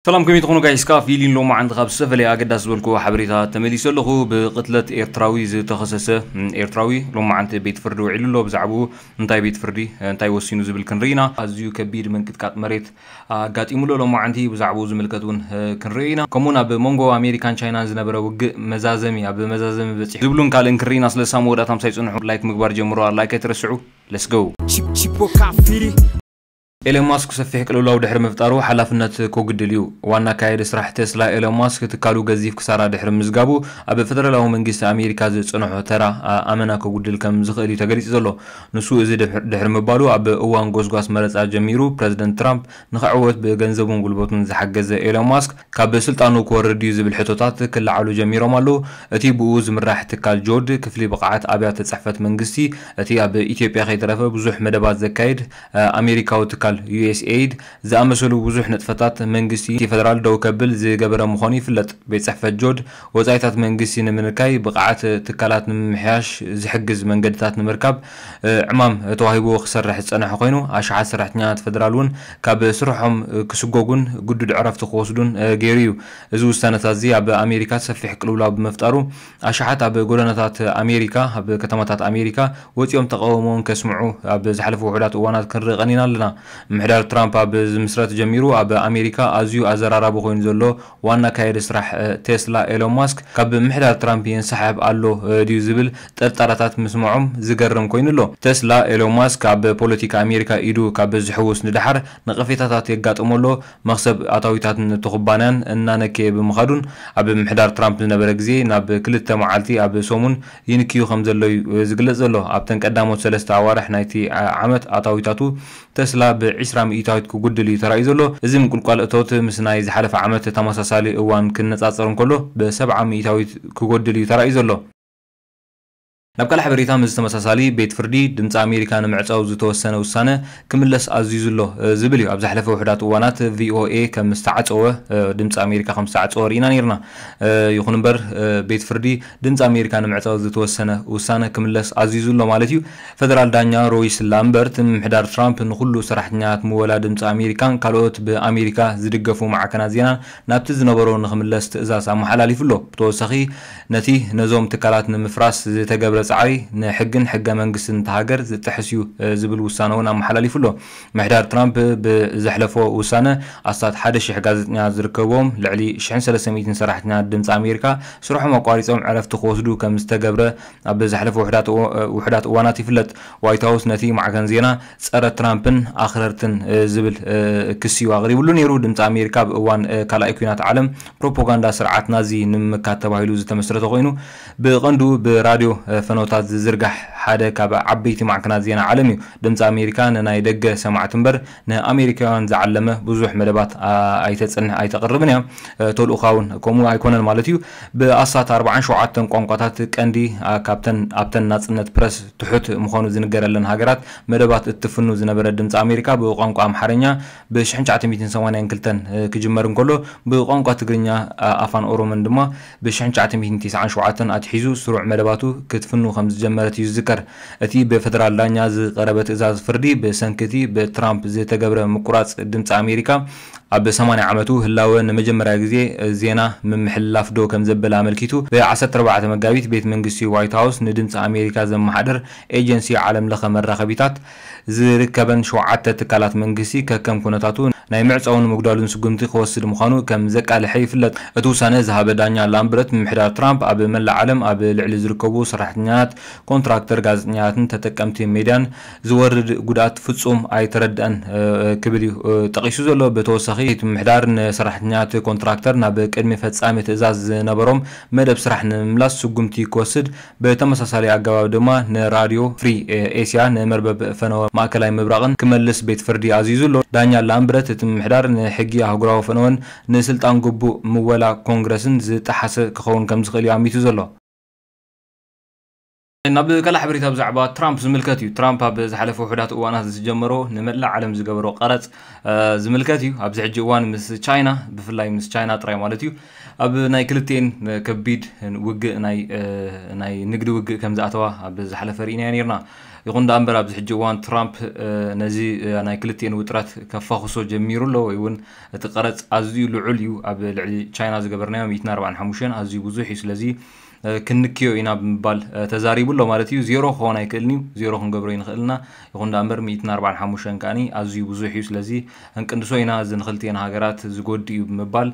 ሰላም፣ ከመይ ትኾኑ ጋይስ? ካብ ፊሊን ሎማዓንቲ ካብ ዝተፈላለየ ኣገዳሲ ዝበልኩ ሓበሬታ ተመሊሰ ኣለኹ። ብቕትለት ኤርትራዊ ዝተኸሰሰ፣ ም፣ ኤርትራዊ ሎማዓንቲ ቤት ፍርዲ ውዒሉ ኣሎ። ብዛዕባኡ እንታይ ቤት ፍርዲ፣ እንታይ ወሲኑ ዝብል ክንርኢ ኢና። ኣዝዩ ከቢድ ምንቅጥቃጥ መሬት ኣጋጢሙ ኣሎ ሎማዓንቲ። ብዛዕባኡ ዝምልከት እውን፣ እ፣ ክንርኢ ኢና። ከምኡውን ኣብ መንጎ ኣሜሪካን ቻይናን ዝነበረ ውግእ መዛዘሚ፣ ኣብ መዛዘሚ በፂሑ ዝብሉን ካልእን ክንርኢ ኢና። ስለ ሳብ መወዳእታ ምሳይ ፅንሑ። ላይክ ምግባር ጀምሩ። ላይክ ኣይትረስዑ። Let's go። Chip- Chipo Kafiri. ኤለን ማስክ ሰፊሕ ቅልውላው ድሕሪ ምፍጣሩ ሓላፍነት ከጉድል እዩ። ዋና ኣካያዲ ስራሕ ቴስላ ኤለን ማስክ ትካሉ ገዚፍ ክሳራ ድሕሪ ምዝጋቡ ኣብ ፌደራላዊ መንግስቲ ኣሜሪካ ዝጽንሖ ተራ ኣ-፣ ኣመና ከጉድል ከም ዝኽእል እዩ ተገሊጹ ዘሎ። ንሱ እዚ ድሕር-፣ ድሕሪ ምባሉ ኣብ እዋን ጎስጓስ መረጻ ጀሚሩ ፕረዚደንት ትራምፕ ንኽዕወት ብገንዘቡን ጉልበቱን ዝሓገዘ ኤለን ማስክ ካብ ስልጣኑ ክወርድ እዩ ዝብል ሕቶታት ክለዓሉ ጀሚሮም ኣለዉ። እቲ ብኡ ዝምራሕ ትካል ጆድ ክፍሊ ብቕዓት ኣብያተ ጽሕፈት መንግስቲ እቲ ኣብ ኢትዮጵያ ከይተረፈ ብዙሕ መደባት ዘካይድ እ፣ ኣሜሪካዊ ትካል ዩ ኤስ ኤይድ ዝኣመሰሉ ብዙሕ ንጥፈታት መንግስቲ እቲ ፌደራል ደው ከብል ዝገበረ ምዃኑ ይፍለጥ። ቤት ጽሕፈት ጆድ ወጻኢታት መንግስቲ ንምንካይ ብቕዓት ትካላት ንምምሕያሽ ዝሕግዝ መንገድታት ንምርካብ፣ እ፣ ዕማም ተዋሂብዎ ክሰርሕ ዝጸንሐ ኮይኑ፣ ኣሽሓት ሰራሕተኛታት ፌደራል እውን ካብ ስርሖም፣ እ፣ ክስጎጉን ግዱድ ዕረፍቲ ክወስዱን፣ እ፣ ገይሩ እዩ። እዚ ውሳነታት እዚ ኣብ ኣሜሪካ ሰፊሕ ቅልውላው ብምፍጣሩ፣ ኣሽሓት ኣብ ጎደናታት ኣሜሪካ፣ ኣብ ከተማታት ኣሜሪካ ወጺኦም ተቓውሞኦም ከስምዑ ኣብ ዝሓለፉ ውሑዳት እዋናት ክንርኢ ቀኒና ኣለና። ምሕዳር ትራምፕ ኣብ ዝምስረት ጀሚሩ ኣብ ኣሜሪካ ኣዝዩ ኣዘራራቢ ኮይኑ ዘሎ ዋና ኣካያዲ ስራሕ፣ እ፣ ቴስላ ኤሎን ማስክ ካብ ምሕዳር ትራምፕ የንሳሕብ ኣሎ፣ እ፣ ድዩ ዝብል ጥርጣረታት ምስምዖም ዝገርም ኮይኑ ኣሎ። ቴስላ ኤሎን ማስክ ኣብ ፖለቲካ ኣሜሪካ ኢዱ ካብ ዝሕውስ ንደሓር ነቐፌታታት የጋጥሞ ኣሎ። መኽሰብ ኣታዊታት ነቲ ኩባንያን እናነከየ ብምኻዱን ኣብ ምሕዳር ትራምፕ ዝነበረ ግዜ ናብ ክልተ መዓልቲ ኣብ ሰሙን ይንክዩ ከም ዘሎ እዩ ዝግለጽ ዘሎ። ኣብተን ቀዳሞት ሰለስተ ኣዋርሕ ናይቲ ዓ-፣ ዓመት ኣታዊታቱ ተስላ ብ ዕስራ ሚእታዊት ክጉድል እዩ ተራእዩ ዘሎ። እዚ ምቁልቋል እቶት ምስ ናይ ዝሓለፈ ዓመት ተመሳሳሊ እዋን ክነጻጸር እንከሎ ብሰብዓ ሚእታዊት ክጎድል እዩ ተራእዩ ዘሎ። ናብ ካልእ ሓበሬታ ምስ ተመሳሳሊ፣ ቤት ፍርዲ ድምፂ ኣሜሪካ ንምዕጻው ዝተወሰነ ውሳነ ክምለስ ኣዚዙ ኣሎ፣ እ፣ ዝብል እዩ። ኣብ ዝሓለፈ ውሑዳት እዋናት ቪ ኦ ኤ ከም ዝተዓጸወ፣ እ፣ ድምፂ ኣሜሪካ ከም ዝተዓጸወ ርኢና ነይርና። እ፣ ይኹን እምበር፣ እ፣ ቤት ፍርዲ ድምፂ ኣሜሪካ ንምዕጻው ዝተወሰነ ውሳነ ክምለስ ኣዚዙ ኣሎ ማለት እዩ። ፈደራል ዳኛ ሮይስ ላምበርት፣ ምምሕዳር ትራምፕ ንኹሉ ሰራሕተኛታት ምወላ ድምፂ ኣሜሪካን ካልኦት ብኣሜሪካ ዝድገፉ ማዕከናት ዜናን ናብቲ ዝነበሮ ንኽምለስ ትእዛዝ ኣመሓላሊፉ ኣሎ። ብተወሳኺ፣ ነቲ ነዞም ትካላት ንምፍራስ ዝተገብረ ጻዕሪ ንሕግን ሕገ መንግስትን እታ ሃገር ዝጥሕስ እዩ፣ እ፣ ዝብል ውሳነ እውን ኣመሓላሊፉ ኣሎ። ምሕዳር ትራምፕ ብዘሕለፎ ውሳነ ኣስታት ሓደ ሽሕ ጋዜጠኛታት ዝርከብዎም ልዕሊ ሽሕን ሰለስተ ሚእትን ሰራሕተኛታት ድምፂ ኣሜሪካ ስርሖም ኣቋሪጾም ዕረፍቲ ክወስዱ ከም ዝተገብረ ኣብ ዝሓለፈ ውሕዳት እዋ-፣ ውሕዳት እዋናት ይፍለጥ። ዋይት ሃውስ ነቲ ማዕከን ዜና ጸረ ትራምፕን ኣኽረርትን፣ እ፣ ዝብል፣ እ፣ ክሲ እዩ ኣቕሪብሉ ነይሩ። ድምፂ ኣሜሪካ ኣብ እዋን፣ እ፣ ካልኣይ ኲናት ዓለም ፕሮፓጋንዳ ስርዓት ናዚ ንምምካት ተባሂሉ ዝተመስረተ ኮይኑ፣ ብቐንዱ ብራድዮ፣ እ፣ ፈነወታት ዝዝርጋሕ ሓደ ካብ ዓበይቲ ማዕከናት ዜና ዓለም እዩ። ድምፂ ኣሜሪካ ንናይ ደገ ሰማዕቲ እምበር ንኣሜሪካውያን ዝዓለመ ብዙሕ መደባት፣ ኣ-፣ ኣይተጽንሕ፣ ኣይተቕርብን እያ። እ፣ ተልእኾኣ እውን ከምኡ ኣይኮነን ማለት እዩ። ብኣስታት ኣርባዓን ሸውዓተን ቋንቋታት ቀንዲ፣ ኣ፣ ካብተን፣ ኣብተን ናጽነት ፕረስ ትሑት ምዃኑ ዝንገረለን ሃገራት መደባት እትፍኑ ዝነበረ ድምፂ ኣሜሪካ ብቋንቋ ኣምሓርኛ ብሽሕን ትሽዓተ ሚእትን ሰማንያን ክልተን፣ እ፣ ክጅመር እንከሎ፣ ብቋንቋ ትግርኛ፣ ኣ-፣ ኣፋን ኦሮሞን ድማ ብሽሕን ትሽዓተ ሚእትን ተስዓን ሸውዓተን ኣትሒዙ ስሩዕ መደባቱ ክትፍኑ ከም ዝጀመረት እዩ ዝዝከር። እቲ ብፈደራል ዳኛ ዝቐረበ ትእዛዝ ፍርዲ፣ ብሰንኪ እቲ ብትራምፕ ዝተገብረ ምቁራጽ ድምፂ ኣሜሪካ፣ ኣብ ሰማንያ ዓመቱ ህላወ ንመጀመርያ ግዜ ዜና ምምሕልላፍ ደው ከም ዘበለ ኣመልኪቱ፣ ብ ዓሰርተ ኣርባዕተ መጋቢት ቤት መንግስቲ ዋይት ሃውስ ንድምፂ ኣሜሪካ ዘመሓድር ኤጀንሲ ዓለም ለኸ መራኸቢታት ዝርከበን ሸውዓተ ትካላት መንግስቲ ከከም ኩነታቱ ናይ ምዕጻውን ምግዳሉን ስጉምቲ ክወስድ ምዃኑ ከም ዘቃልሐ ይፍለጥ። እቲ ውሳነ ዝሃበ ዳኛ ላምብረት፣ ምምሕዳር ትራምፕ ኣብ መላእ ዓለም ኣብ ልዕሊ ዝርከቡ ሰራሕተኛታት፣ ኮንትራክተር፣ ጋዜጠኛታትን ተጠቀምቲ ሜድያን ዝወርድ ጉድኣት ፍጹም ኣይተረድአን፣ እ፣ ክብል እዩ፣ እ፣ ጠቒሱ ዘሎ። ብተወሳኺ፣ እቲ ምምሕዳር ንሰራሕተኛታት ኮንትራክተር ናብ ቅድሚ ፈጻሚ ትእዛዝ ዝነበሮም መደብ ስራሕ ንምምላስ ስጉምቲ ክወስድ፣ ብተመሳሳሊ ኣገባብ ድማ ንራድዮ ፍሪ ኤስያ፣ ንመርበብ ፈነወ ማእከላይ ምብራቕን ክመልስ ቤት ፍርዲ ኣዚዙ ኣሎ። ዳኛ ላምብረት፣ እቲ ምምሕዳር ንሕጊ ኣህጉራዊ ፈነወን ንስልጣን ግቡእ ምወላ ኮንግረስን ዝጠሓሰ ክኸውን ከም ዝኽእል እዩ ኣሚቱ ዘሎ። ናብ ካልእ ሓበሬታ ብዛዕባ ትራምፕ ዝምልከት እዩ። ትራምፕ ኣብ ዝሓለፈ ውሑዳት እዋናት ዝጀመሮ ንመላእ ዓለም ዝገበሮ ቀረጽ፣ እ፣ ዝምልከት እዩ። ኣብዚ ሕጂ እዋን ምስ ቻይና፣ ብፍላይ ምስ ቻይና ጥራይ ማለት እዩ፣ ኣብ ናይ ክልቲኤን ከቢድ ውግእ፣ ናይ፣ እ፣ ናይ ንግዲ ውግእ ከም ዝኣተዋ ኣብ ዝሓለፈ ርኢናዮ ነይርና። ይኹን ደኣ እምበር ኣብዚ ሕጂ እዋን ትራምፕ ነዚ ናይ ክልቲኤን ውጥረት ከፋኹሶ ጀሚሩ ኣሎ፣ ወይ እውን እቲ ቀረፅ ኣዝዩ ልዑል እዩ፣ ኣብ ልዕሊ ቻይና ዝገበርናዮ ሚእትን ኣርባዕን ሓሙሽተን ኣዝዩ ብዙሕ እዩ። ስለዚ ክንክዮ ኢና ብምባል ተዛሪቡ ኣሎ ማለት እዩ። ዜሮ ክኸውን ኣይክእልን እዩ፣ ዜሮ ክንገብሮ ይንኽእል ኢና። ይኹን ደኣ እምበር ሚእትን ኣርባዕን ሓሙሽተን ከዓኒ ኣዝዩ ብዙሕ እዩ። ስለዚ ክንቅንሶ ኢና፣ እዚ ንክልቲኤን ሃገራት ዝጎድእ እዩ ብምባል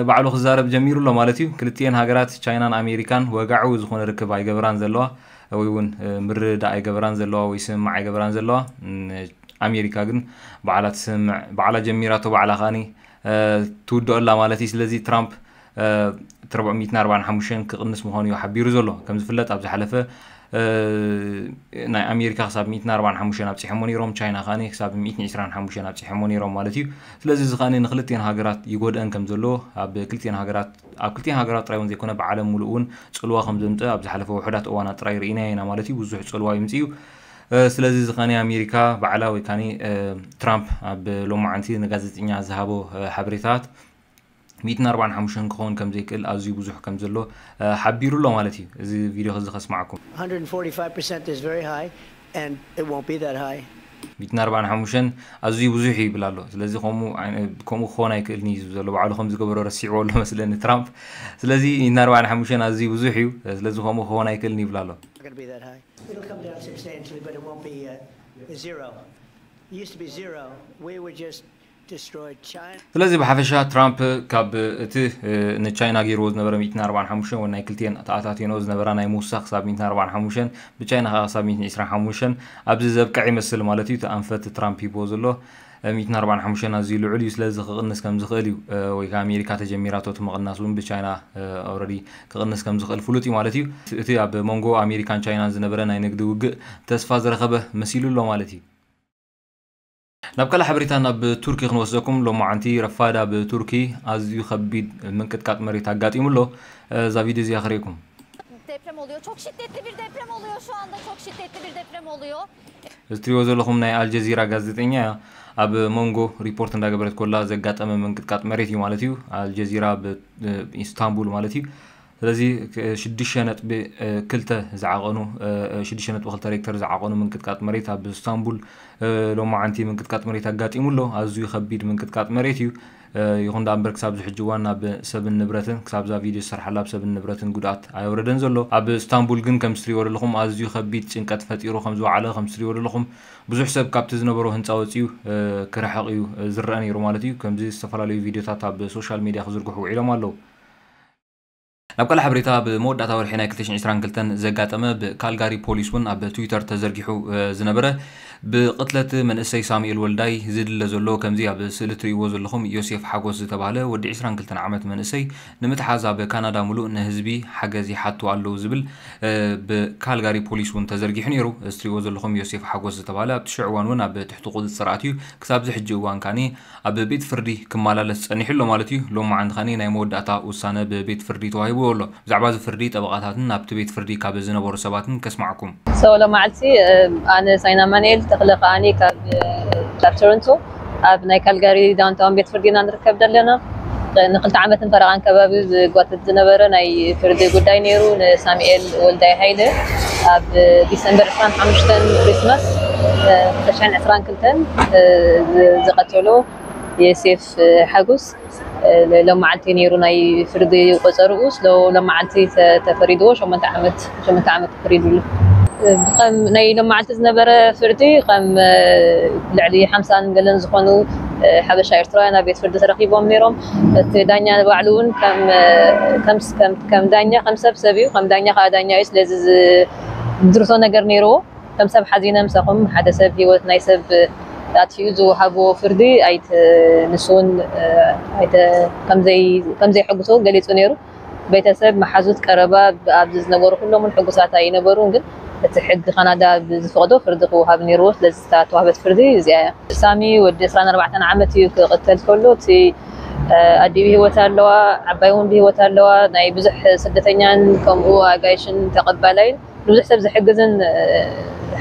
ባዕሉ ክዛረብ ጀሚሩ ኣሎ ማለት እዩ። ክልቲኤን ሃገራት ቻይናን ኣሜሪካን ወግዓዊ ዝኾነ ርክብ ኣይገበራን ዘለዋ፣ ወይ እውን ምርድዳእ ኣይገበራን ዘለዋ ወይ ስምምዕ ኣይገበራን ዘለዋ። ኣሜሪካ ግን ባዕላ ትስምምዕ፣ ባዕላ ጀሚራቶ፣ ባዕላ ከዓኒ ትውድኦ ኣላ ማለት እዩ። ስለዚ ትራምፕ ሚእትን ኣርባዕን ሓሙሽተን ክቕንስ ምዃኑ እዩ ሓቢሩ ዘሎ። ከም ዝፍለጥ ኣብ ዝሓለፈ ናይ ኣሜሪካ ክሳብ ሚእትን ኣርባዕን ሓሙሽተን ኣብፂሖሞ ነይሮም፣ ቻይና ከዓኒ ክሳብ ሚእትን ዕስራን ሓሙሽተን ኣብፂሖሞ ነይሮም ማለት እዩ። ስለዚ እዚ ከዓኒ ንክልቲኤን ሃገራት ይጎድአን ከም ዘሎ፣ ኣብ ክልቲኤን ሃገራት ኣብ ክልቲኤን ሃገራት ጥራይ እውን ዘይኮነ ብዓለም ሙሉእ እውን ፅልዋ ከም ዘምፅእ ኣብ ዝሓለፈ ውሑዳት እዋናት ጥራይ ርኢናዮ ኢና ማለት እዩ። ብዙሕ ፅልዋ ይምፅእ እዩ። ስለዚ እዚ ከዓኒ ኣሜሪካ ባዕላ ወይ ከዓኒ ትራምፕ ኣብ ሎማዓንቲ ንጋዜጠኛ ዝሃቦ ሓበሬታት ሚእትን ኣርባዕን ሓሙሽተን ክኸውን ከም ዘይክእል፣ ኣዝዩ ብዙሕ ከም ዘሎ ሓቢሩ ኣሎ ማለት እዩ። እዚ ቪድዮ እዚ ከስማዕኩም። one hundred forty-five percent is very high, and it won't be that high. ሚእትን ኣርባዕን ሓሙሽተን ኣዝዩ ብዙሕ እዩ ይብል ኣሎ። ስለዚ ከምኡ ክኸውን ኣይክእልን እዩ ዝብል ዘሎ፣ ባዕሉ ከም ዝገበሮ ረሲዕዎ ኣሎ መስለኒ ትራምፕ። ስለዚ ሚእትን ኣርባዕን ሓሙሽተን ኣዝዩ ብዙሕ እዩ፣ ስለዚ ከምኡ ክኸውን ኣይክእልን ይብል ኣሎ። It'll come down substantially, but it won't be uh, zero. It used to be zero. We were just destroyed China. ስለዚ ብሓፈሻ ትራምፕ ካብ እቲ ንቻይና ገይርዎ ዝነበረ ሚእትን ኣርባዕን ሓሙሽተን ወይ ናይ ክልቲኤን ተኣታትየንኦ ዝነበራ ናይ ምውሳኽ ክሳብ ሚእትን ኣርባዕን ሓሙሽተን፣ ብቻይና ከዓ ክሳብ ሚእትን ዕስራን ሓሙሽተን ኣብዚ ዘብቅዕ ይመስል ማለት እዩ። እቲ ኣንፈት ትራምፕ ሂብዎ ዘሎ ሚእትን ኣርባዕን ሓሙሽተን ኣዝዩ ልዑል እዩ። ስለዚ ክቕንስ ከም ዝኽእል እዩ፣ ወይ ከዓ ኣሜሪካ ተጀሚራቶ እቲ ምቕናስ እውን ብቻይና ኦረዲ ክቕንስ ከም ዝኽእል ፍሉጥ እዩ ማለት እዩ። እቲ ኣብ መንጎ ኣሜሪካን ቻይናን ዝነበረ ናይ ንግዲ ውግእ ተስፋ ዝረኸበ መሲሉ ኣሎ ማለት እዩ። ናብ ካልእ ሓበሬታ ናብ ቱርኪ ክንወስደኩም። ሎማዓንቲ ረፋድ ኣብ ቱርኪ ኣዝዩ ከቢድ ምንቅጥቃጥ መሬት ኣጋጢሙ ኣሎ። እዛ ቪድዮ እዚኣ ክርእየኩም። Deprem oluyor. Çok şiddetli bir deprem oluyor şu anda. Çok şiddetli bir deprem oluyor. እዚ ትሪእዎ ዘለኹም ናይ ኣልጀዚራ ጋዜጠኛ እያ። ኣብ መንጎ ሪፖርት እንዳገበረት ኮላ ዘጋጠመ ምንቅጥቃጥ መሬት እዩ ማለት እዩ። ኣልጀዚራ ኣብ ኢስታንቡል ማለት እዩ። ስለዚ ሽዱሽተ ነጥቢ ክልተ ዝዓቐኑ ሽዱሽተ ነጥቢ ክልተ ሬክተር ዝዓቐኑ ምንቅጥቃጥ መሬት ኣብ ኢስታንቡል ሎማዓንቲ ምንቅጥቃጥ መሬት ኣጋጢሙ ኣሎ። ኣዝዩ ከቢድ ምንቅጥቃጥ መሬት እዩ። ይኹን ደኣ እምበር ክሳብ ዝሕጂ እዋን ናብ ሰብን ንብረትን ክሳብ እዛ ቪድዮ ዝሰርሓላ ኣብ ሰብን ንብረትን ጉድኣት ኣየውረደን ዘሎ። ኣብ እስታንቡል ግን ከም ትሪእዎ ዘለኹም ኣዝዩ ከቢድ ጭንቀት ፈጢሩ ከም ዝወዓለ ከም ትሪእዎ ዘለኹም ብዙሕ ሰብ ካብቲ ዝነበሮ ህንፃ ወፂኡ ክርሕቕ እዩ ዝረአ ነይሩ ማለት እዩ። ከምዚ ዝተፈላለዩ ቪድዮታት ኣብ ሶሻል ሚድያ ክዝርግሑ ውዒሎም ኣለዉ። ናብ ካልእ ሓበሬታ፣ ኣብ መወዳእታ ወርሒ ናይ ክልተ ሽሕን ዕስራን ክልተን ዘጋጠመ ብካልጋሪ ፖሊስ እውን ኣብ ትዊተር ተዘርጊሑ ዝነበረ ብቕትለት መንእሰይ ሳሙኤል ወልዳይ ዝድለ ዘሎ፣ ከምዚ ኣብ ስእሊ ትርእይዎ ዘለኹም ዮሴፍ ሓጎስ ዝተባህለ ወዲ ዕስራን ክልተን ዓመት መንእሰይ ንምትሓዝ ኣብ ካናዳ ሙሉእ ንህዝቢ ሓገዝ ይሓቱ ኣለዉ ዝብል ብካልጋሪ ፖሊስ እውን ተዘርጊሑ ነይሩ። እዚ ትርእይዎ ዘለኹም ዮሴፍ ሓጎስ ዝተባህለ ኣብቲ ሽዑ እዋን እውን ኣብ ትሕቲ ቁፅፅር ኣትዩ ክሳብ ዝሕጂ እዋን ካኒ ኣብ ቤት ፍርዲ ክመላለስ ጸኒሑ ኣሎ ማለት እዩ። ሎማዓንቲ ኸኒ ናይ መወዳእታ ውሳነ ብቤት ፍርዲ ተዋሂብዎ ኣሎ። ብዛዕባ እዚ ፍርዲ ጠበቓታትን ኣብቲ ቤት ፍርዲ ካብ ዝነበሩ ሰባትን ከስማዕኩም። So ሎማዓልቲ ኣነ ሳይና ማንኤል ተኽለ ከኣኒ ካብ ካብ ቶሮንቶ ኣብ ናይ ካልጋሪ ዳውንታውን ቤት ፍርዲ ኢና ንርከብ ዘለና። ንክልተ ዓመትን ፈረቓን ከባቢ ዝጓተት ዝነበረ ናይ ፍርዲ ጉዳይ ነይሩ። ንሳሙኤል ወልዳይ ሃይለ ኣብ ዲሰምበር ዕስራን ሓሙሽተን ክሪስማስ ክልተ ሽሕን ዕስራን ክልተን ዝቐተሎ የሴፍ ሓጎስ ሎመዓልቲ ነይሩ ናይ ፍርዲ ቆፀርኡ። ስለ ሎመዓልቲ ተፈሪድዎ ሸሞንተ ዓመት ሸሞንተ ዓመት ተፈሪድሉ። ከም ናይ ሎመዓልቲ ዝነበረ ፍርዲ ከም ልዕሊ ሓምሳን ገለን ዝኾኑ ሓበሻ ኤርትራውያን ኣብ ቤት ፍርዲ ተረኺቦም ነይሮም። እቲ ዳኛ ንባዕሉ እውን ከም ዳኛ ከም ሰብ ሰብ እዩ፣ ከም ዳኛ ከዓ ዳኛ እዩ። ስለዚ ዝድርቶ ነገር ነይርዎ። ከም ሰብ ሓዚነ ምሳኹም ሓደ ሰብ ህይወት ናይ ሰብ ኣጥፊኡ ዝወሃብዎ ፍርዲ ኣይት ንሱ እውን ኣይተ ከም ዘይሕጉሶ ገሊጹ ነይሩ። ቤተሰብ፣ መሓዙት፣ ቀረባ ኣብዚ ዝነበሩ ኩሎም እውን ሕጉሳት ኣይነበሩን፣ ግን እቲ ሕጊ ካናዳ ብዝፈቕዶ ፍርዲ ክወሃብ ነይርዎ። ስለዚ እታ ተዋህበት ፍርዲ እዚኣ እያ። ሳሚ ወዲ ዕስራን ኣርባዕተን ዓመት እዩ ክቕተል ከሎ፣ እቲ ኣዲኡ ብህይወት ኣለዋ፣ ዓባይ እውን ብህይወት ኣለዋ። ናይ ብዙሕ ስደተኛን ከምኡ ኣጋይሽን ተቐባላይን ንብዙሕ ሰብ ዝሕግዝን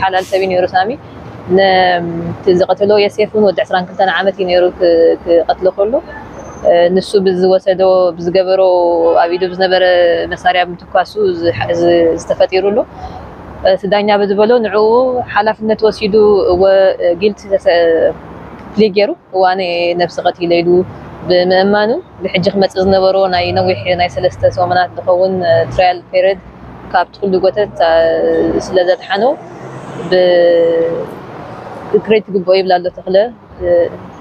ሓላል ሰብ እዩ ነይሩ ሳሚ። ነቲ ዝቐተሎ የሴፍ እውን ወዲ ዕስራን ክልተን ዓመት እዩ ነይሩ ክቐትሎ ከሎ፣ ንሱ ብዝወሰዶ ብዝገበሮ ኣብ ኢዱ ብዝነበረ መሳርያ ምትኳሱ ዝተፈጢሩሉ እቲ ዳኛ ብዝበሎ ንዕኡ ሓላፍነት ወሲዱ እወ ጊልቲ ፕሊ ገይሩ እዋነ ነብሲ ቀቲለ ኢሉ ብምእማኑ ብሕጂ ክመፅእ ዝነበሮ ናይ ነዊሕ ናይ ሰለስተ ሰሙናት ዝኸውን ትራያል ፔሪድ ካብቲ ኩሉ ጎተት ስለ ዘድሓኖ ብክሬት ትግብኦ ይብላ ኣሎ ተኽለ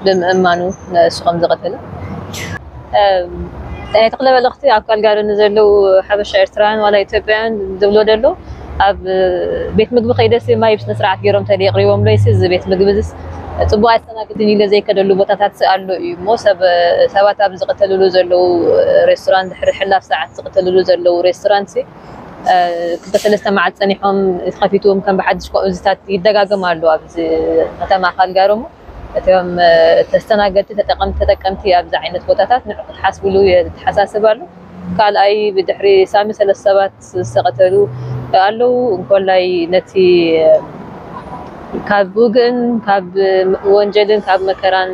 ብምእማኑ ንሱ ከም ዝቐተለ ናይ ተኽለ መልእኽቲ ኣብ ካልጋሪ ንዘለዉ ሓበሻ ኤርትራውያን ዋላ ኢትዮጵያውያን ዝብሎ ዘሎ ኣብ ቤት ምግቢ ከይደሲ ማይ ብስነ ስርዓት ገይሮም ተደ የቕሪቦም ዶ ይሲ እዚ ቤት ምግቢ ዝስ ፅቡቅ ኣስተናግድን ኢለ ዘይከደሉ ቦታታት ኣሎ እዩ እሞ ሰባት ኣብ ዝቐተልሉ ዘለዉ ሬስቶራንት ድሕሪ ሕላፍ ሰዓት ዝቐተልሉ ዘለዉ ሬስቶራንት ክልተ ሰለስተ መዓልቲ ፀኒሖም ተኸፊትዎም ከም ብሓድሽ ከምኡ እዚታት ይደጋገም ኣሎ ኣብዚ ከተማ ካልጋሪ እሞ እቶም ተስተናገድቲ ተጠቀምቲ ተጠቀምቲ ኣብዚ ዓይነት ቦታታት ንዑ ክትሓስብሉ የተሓሳስብ ኣሎ። ካልኣይ ብድሕሪ ሳሚ ሰለስተ ሰባት ዝተቐተሉ ኣለዉ። እንኮላይ ነቲ ካብ ውግእን ካብ ወንጀልን ካብ መከራን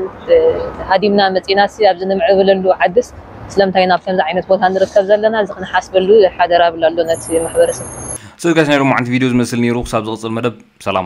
ሃዲምና መፂና ሲ ኣብዚ ንምዕብለሉ ዓድስ ስለምንታይ ናብ ከምዚ ዓይነት ቦታ ንርከብ ዘለና እዚ ክንሓስበሉ ሓደራ ብላ ኣሎ ነቲ ማሕበረሰብ። ስእልጋሽ ናይ ሎማዓንቲ ቪድዮ ዝመስል ነይሩ። ክሳብ ዝቕፅል መደብ ሰላም።